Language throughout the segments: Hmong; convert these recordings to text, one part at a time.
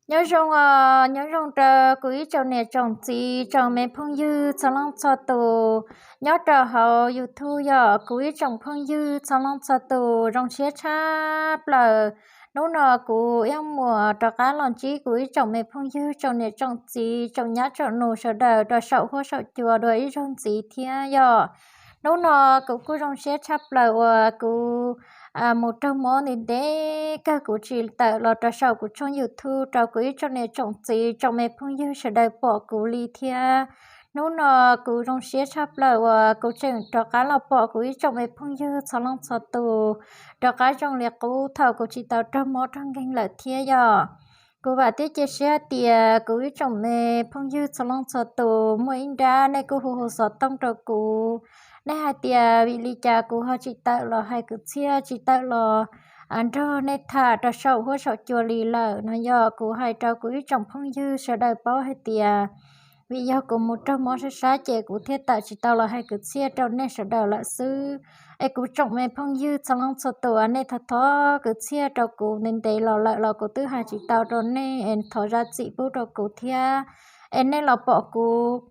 Nyob zoo os, nyob zoo rau kuv ib tsoom niam tsoom txiv tsoom me phooj ywg txhua leej txhua tus nyob rau hauv YouTube yom. Kuv ib tsoom phooj ywg txhua leej txhua tus, zoo siab tshaj plaws. Hnub no kuv Iab Muas rov qab los ntsib kuv ib tsoom me phooj ywg tsoom niam tsoom txiv tsoom nyab tsoom nus sawv daws rau saum huab saum cua dua ib zaug ntxiv thiab yom. Hnub no kuv kuj zoo siab tshaj plaws uas kuv mus raug mob ntev ntev kawg kuv tsis tawm los rau saum kuv tshooj YouTube rau kuv ib tsoom niam tsoom txiv tsoom me phooj ywg sawv daws pom kuv li thiab. Hnub no kuv zoo siab tshaj plaws uas kuv tseem rov qab los pom kuv ib tsoom me phooj ywg txhua leej txhua tus, rov qab zoo li qub thaum kuv tsis tau raug mob raug nkeeg lawm thiab yom. Kuv vam thiab cia siab tias kuv ib tsoom me phooj ywg txhua leej txhua tus muaj ib nrab nej kuj hu hu xov tooj rau kuv, nej hais tias vim li cas kuv ho tsis tawm los hais kwv txhiaj, tsis tawm los nrog nej tham rau saum huab saum cua li lawm no. Yog kuv hais rau kuv ib tsoom phooj ywg sawv daws paub hais tias vim yog kuv mus raug mob sab sab ces kuv thiaj tawm tsis tau los hais kwv txhiaj rau nej sawv daws lawm xwb. Es kuv tsoom me phooj ywg txhua leej txhua tus, nej thov thov kwv txhiaj rau kuv ntev ntev los lawm los kuv twb hais tsis tau rau nej, es thov zam txim pub rau kuv thiab. Es nej los pom kuv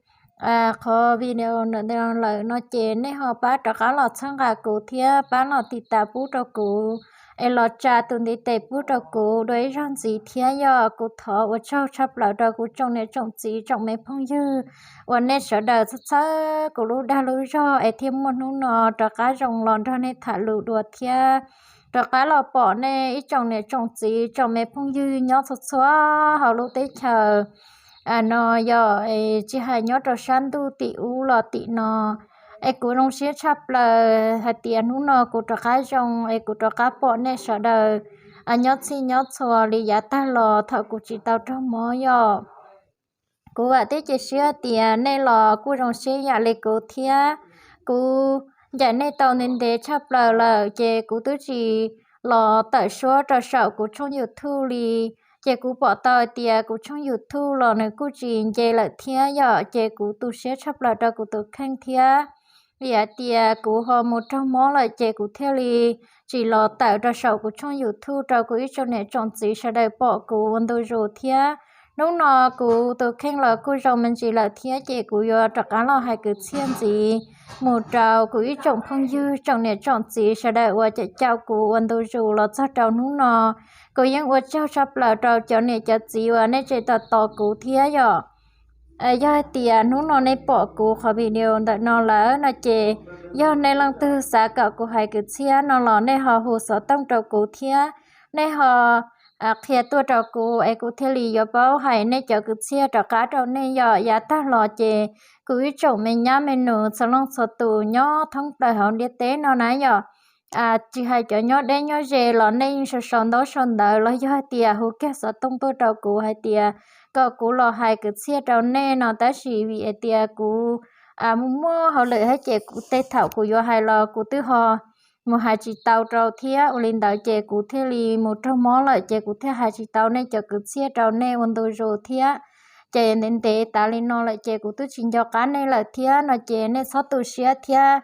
qhov video ntawm no lawm no ces nej ho pab rov qab los txhawb nqa kuv thiab pab los tiv tas pub rau kuv, es los tsa tus ntiv tes pub rau kuv dua ib zaug ntxiv thiab. Yog kuv thov ua tsaug tshaj plaws rau kuv tsoom niam tsoom txiv tsoom me phooj ywg uas nej sawv daws txhawb txhawb kuv lub dag lub zog es thiaj muaj hnub no rov qab zoo los nrog nej tham lus dua thiab rov qab los pom nej ib tsoom niam tsoom txiv tsoom me phooj ywg nyob txhua txhua hauv lub teb chaws no yog tsis hais nyob rau sab ntuj tim ub los tim no. Es kuv zoo siab tshaj plaws hais tias hnub no kuv rov qab zoo es kuv rov qab pom nej sawv daws nyob txhij nyob txhua li yav tag los thaum kuv tsis tau raug mob yom. Kuv vam thiab cia siab tias nej los kuj zoo siab ib yam li kuv thiab. Kuv ncaim nej tau ntev ntev tshaj plaws lawm ces kuv twb tsis los tawm suab rau saum kuv tshooj YouTube li. Ces kuv pom tau hais tias kuv tshooj YouTube los nws kuj tsis nce lawm thiab yom, ces kuv tu siab tshaj plaws rau kuv tus kheej thiab. Vim hais tias kuv ho mus raug mob lawm ces kuv thiaj li tsis los tawm rau saum kuv tshooj YouTube rau kuv ib tsoom niam tsoom txiv sawv daws pom kuv ua ntu zus thiab. Hnub no kuv tus kheej los kuj zoo me ntsis lawm thiab ces kuv yuav rov qab los hais kwv txhiaj ntxiv mus rau kuv ib tsoom phooj ywg tsoom niam tsoom txiv sawv daws uas caum caum kuv ua ntu zus los txog rau hnub no. Kuv yeej ua tsaug tshaj plaws rau cov niam cov txiv uas nej tseem tos tos kuv thiab yom. Yog hais tias hnub no nej pom kuv qhov video ntawm no lawm no ces yog nej leej twg xav kom kuv hais kwv txhiaj no los nej ho hu xov tooj rau kuv thiab nej ho qhia tuaj rau kuv es kuv thiaj li yuav paub hais nej cov kwv txhiaj rov qab rau nej yom. Yav tag los ces kuv ib tsoom me nyab me nus txhua leej txhua tus nyob thoob plaws hauv ntiaj teb no na yom, tsis hais cov nyob deb nyob ze los nej yeej sau sau ntaub sau ntawv los yog hais tias hu kiag xov tooj tuaj rau kuv hais tias kom kuv los hais kwv txhiaj rau nej no, tab sis vim hais tias kuv muaj muaj hauj lwm thiab ces kuv tej thaum kuv yuav hais los kuv twb ho mus hais tsis tau rau thiab. Ua li ntawd ces kuv thiaj li mus raug mob lawm ces kuv thiaj hais tsis tau nej cov kwv txhiaj rau nej ua ntu zus thiab. Ces ntev ntev tas li no lawm ces kuv twb tsis nco qab nej lawm thiab no ces nej txhob tu siab thiab.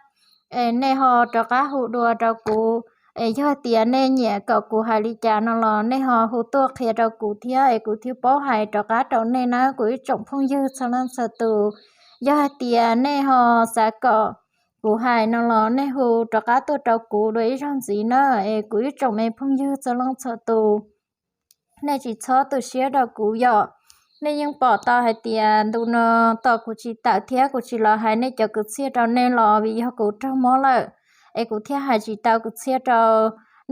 Es nej ho rov qab hu dua rau kuv, es yog tias nej nyiam kom kuv hais li cas no los nej ho hu tuaj qhia rau kuv thiab es kuv thiaj paub hais rov qab rau nej na kuv ib tsoom phooj ywg txhua leej txhua tus. Yog hais tias nej ho xav kom kuv hais no los nej hu rov qab tuaj rau kuv dua ib zaug ntxiv na, es kuv ib tsoom me phooj ywg txhua leej txhua tus, nej tsis txhob tu siab rau kuv yom. Nej yeej pom tau hais tias ntu no tos kuv tsis tawm thiab kuv tsis los hais nej cov kwv txhiaj rau nej los vim yog kuv raug mob lawm, es kuv thiaj hais tsis tau kwv txhiaj rau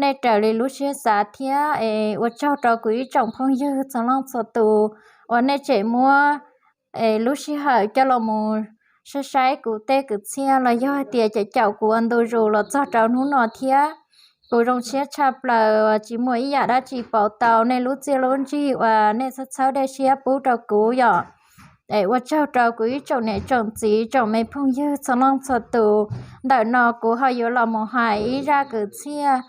nej raws li lub siab xav thiab. Es ua tsaug rau kuv ib tsoom phooj ywg txhua leej txhua tus uas nej tseem muab lub sij hawm coj los mus saib saib kuv tej kwv txhiaj los yog hais tias caum caum kuv ua ntu zus los txog rau hnub no thiab. Kuv zoo siab tshaj plaws uas tsis muaj ib yam dab tsi pauv tau nej lub txiaj lub ntsig uas nej txhawb txhawb dej siab pub rau kuv yom. Es ua tsaug rau kuv ib tsoom niam tsoom txiv tsoom me phooj ywg txhua leej txhua tus. Ntawm no kuv ho yuav los mus hais ib zaj kwv txhiaj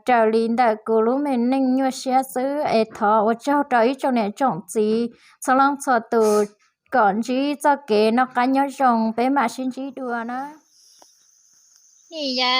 raws li ntawm kuv lub me neej nyuaj siab xwb. Es thov ua tsaug rau ib tsoom niam tsoom txiv txhua leej txhua tus, kom ntsib txoj kev noj qab nyob zoo, peb mam sib ntsib dua na. Ni ya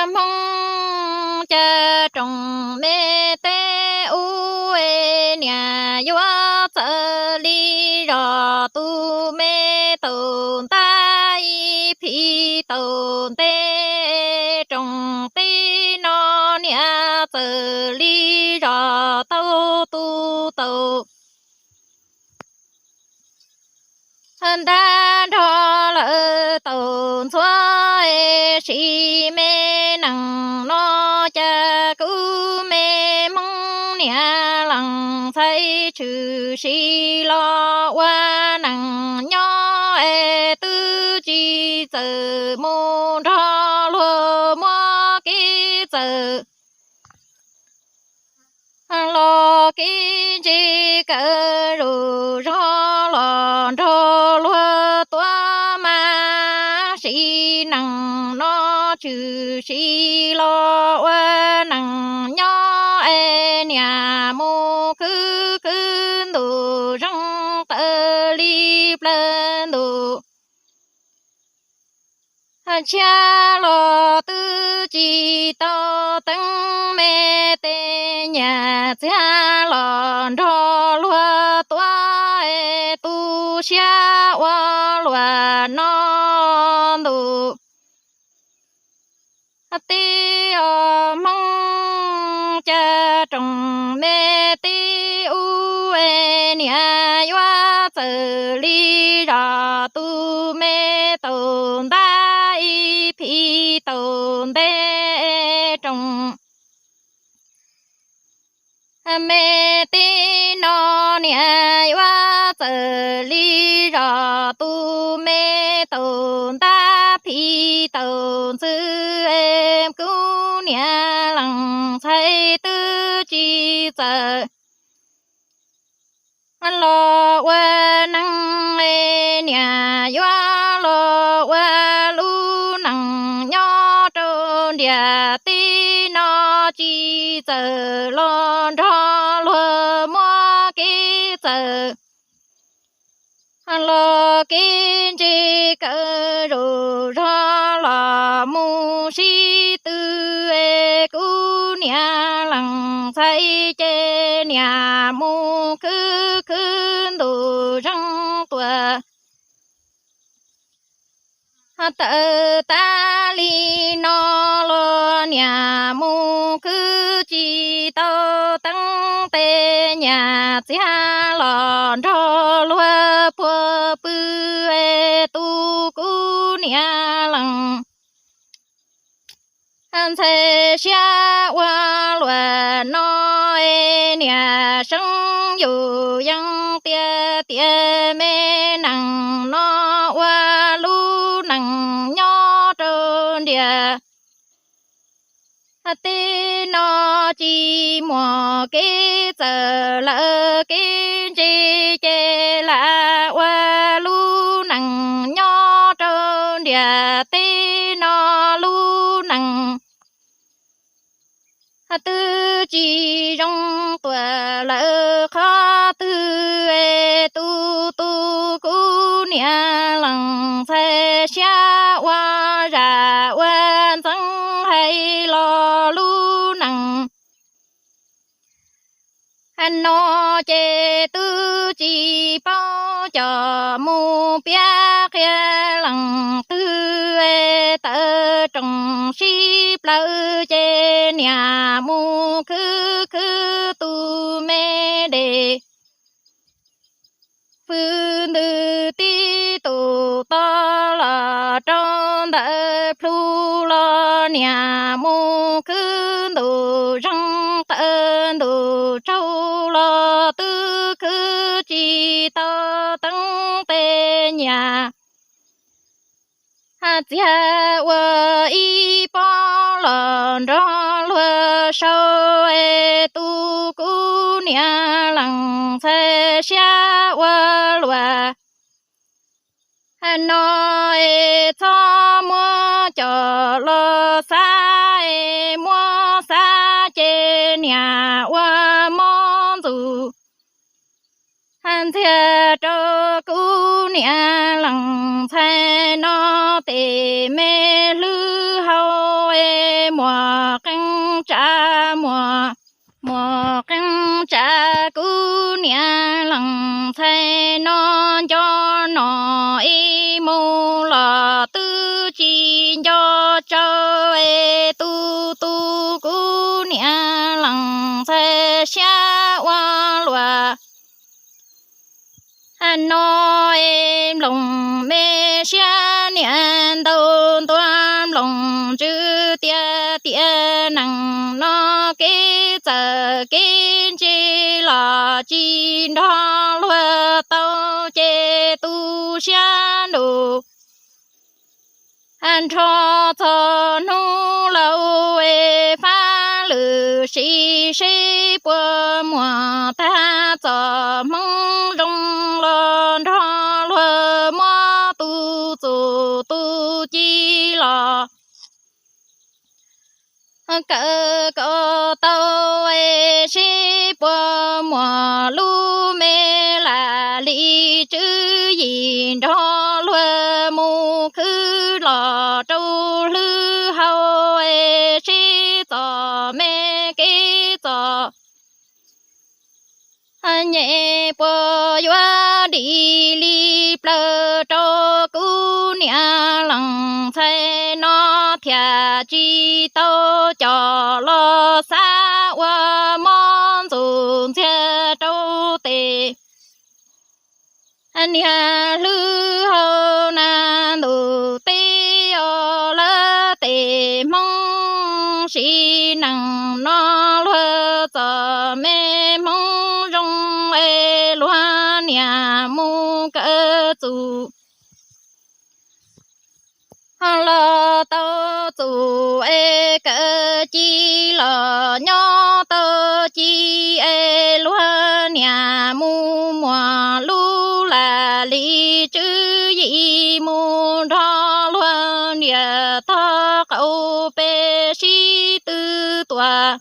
Hmoob ca room me teb ub es niam yuav txawv li zos, tus me taum ntab ib phim taum ntej, room teb no niam txawv li zos, tau tus taum ntab nrog lawv taum ntxhuav es sim me nees no. Cas kuv me Hmoob niam lees ntxhais tshwm sim los ua nees nyob es twb tsis txawm mus nrog luag muab kev txawm los kev ntse, kawm zaum zog los nrog luag tuav mas. Sim nees no tshwm sim los ua nees nyob es niam mus khwv khwv ntuj, zeeg tawv li plawv ntuj. Ntshiab los twb tsis tau teeb, me tes nyam txiag los nrog luag tuav es tu siab ua luaj no ntuj. Tib os Hmoob ca room me teb ub es niam yuav txawv li zos, tus me taum ntab ib phim taum ntej, room me teb no niam yuav txawv li zos, tus me taum ntab phim taum ntxwv es kuv niam lees ntxhais twb tsis txawm los ua neeg es niam yuav los ua lub nees nyob rau ntiaj teb no, tsis txawm los nrog luag muab kev txawm los kev ntse, kawm zaum zog los mus sib tw es kuv niam lees ntxhais ces niam mus khwv khwv ntuj, zeeg tuaj tawv tas li no los niam mus khwv tsis tau teeb, tes nyam txiag los nrog luag puag pw es tu kuv niam lees ntxhais siab ua luaj no es niam seev yus yeej tias tias me nees no ua lub nees nyob rau ntiaj teb no tsis muaj kev txawm lawm kev ntse, ces lam ua lub nees nyob rau ntiaj teb no lub nees twb tsis zoo tuaj lawm qhov twg es tu tu kuv niam lees ntxhais siab ua zam ua ntxeev hais los lub nees no ces twb tsis paub coj mus piav qhia leej twg es tawv rooj sib plawv ces niam mus khwv khwv tus me dej. Fwj ntws tib tus to los rau ntawm plhu los niam mus khwv ntuj zeeg tawv ntuj tsaug los twb khwv tsis tau teeb, tes nyam txiag ua ib pob los nrog luag sau es tu kuv niam lees ntxhais siab ua luaj no es txhob muab coj los xav es muab xav ces niam ua mob ntxuj ntxiag rau kuv niam lees ntxhais no tes me hlwb hau Muam qeeb tsa, muam, muam qeeb tsa kuv niam leej ntxhais no nco nom ib mus los twb tsis nco tsau es tu tu kuv niam leej ntxhais siab ua luaj. No es nplooj me siab niam ntau ntua nplooj ntsws tias tiam neej no kev txawj kev ntse los tsis nrog luag tau ces tu siab nrug nrho txog hnub laus es fab lwm sim seb puas muaj tag txoj hmoov zoo los nrog luag muab tu txuj tu ci los kawm kom tau es seb puas muaj lub me lam li tswv yim nrog luag mus khwv los rau hlwb hau es seb txom me kev txom nyem puas yuav dim li plaws rau kuv niam leej ntxhais no thiaj tsis tau coj los xav ua mob ntxuj ntxiag rau tes niag hlwb hau na ntuj teb os lawv tej hmoob sim neej no luag txom me hmoob zoo es luag niam mus kawm txuj los tau txuj es kawm ci los nyob tau ci es luag niam mus muaj lub lam li tswv yim mus nrog luag niam tog qaum peb sib tw tuaj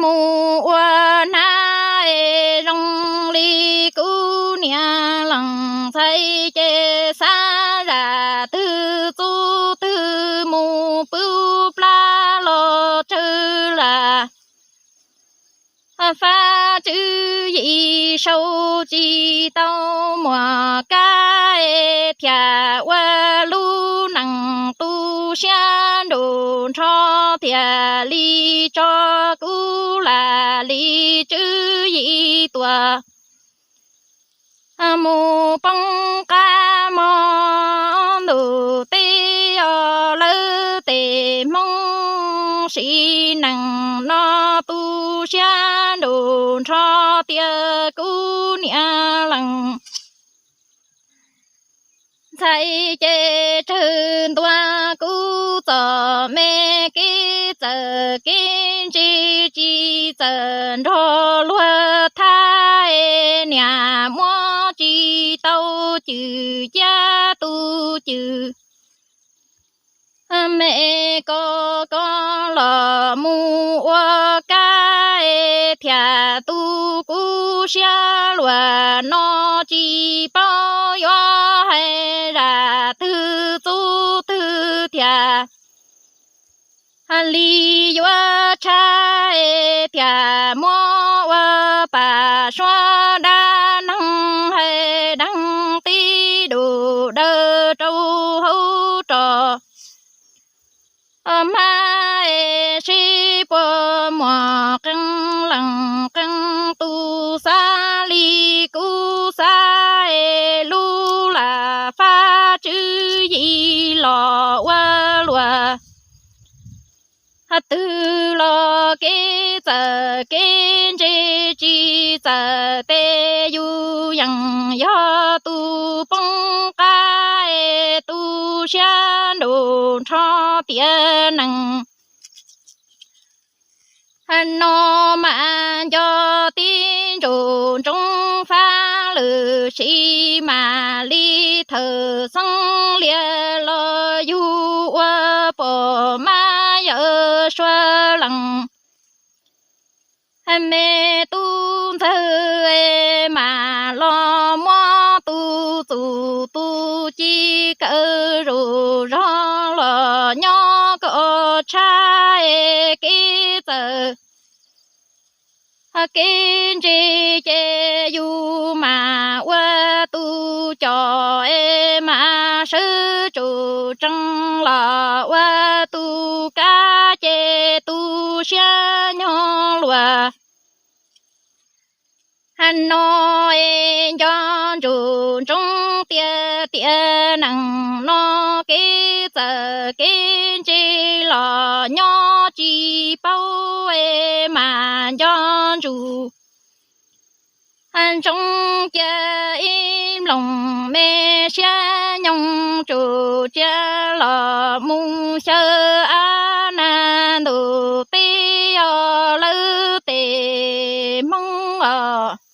mus ua hnab es zoo li kuv niam leej ntxhais ces xav zam twg txuj twg mus pw plab los tsawg lam fab tswv yim sau tsis tau muaj kab es thiaj ua lub neej tu siab nruj nrho thiaj li tso kuv lam li tswv yim tuaj mus poob qab mob ntuj teb os lawv tej hmoob sim neej no tu siab nruj nrho tias kuv niam leej ntxhais ces tsawg ntua kuv txom me kev txawj kev ntse tsis txawj nrog luag thab es niam muab tsis tau cwm cia tus cwm me ko ko los mus ua kab es thiaj tu kuv siab luag no tsis paub yuav hais zaj twg txuj twg thiaj li yuav tshaj es thiaj muab ua pam suab dab neeg hais deeg tib dum daws rau hauv roj hmab es seb puas muaj qee leej qee tus xav li kuv xav es lub lam fab tswv yim los ua luaj twg los kev txawj kev ntse tsis txawj tes yus yeej yog tus poob qab es tu siab nruj nrho tiam neej no mas nco tib ntsug ntsoov fab lwm sim mam li thawj xeeb liag los yug ua pog mab yawm suav leej me tub ntxawg es mam los muab tus txuj tus ci kawm zuj zog los txawm kev ntse ces yus mas ua tus coj es mas sawv tsuj tsees los ua tus kab ces tu siab nyob luag. No es nco ntsuj ntsoov tiag tiag, neeg no kev txawm kev ntse los nyob tsis paub es mas nco ntsuj ntsoov cia ib nplooj me siab nyoog tsuj tsiaj los mus xyaw ab nag ntuj teb os lawv tej Hmoob os.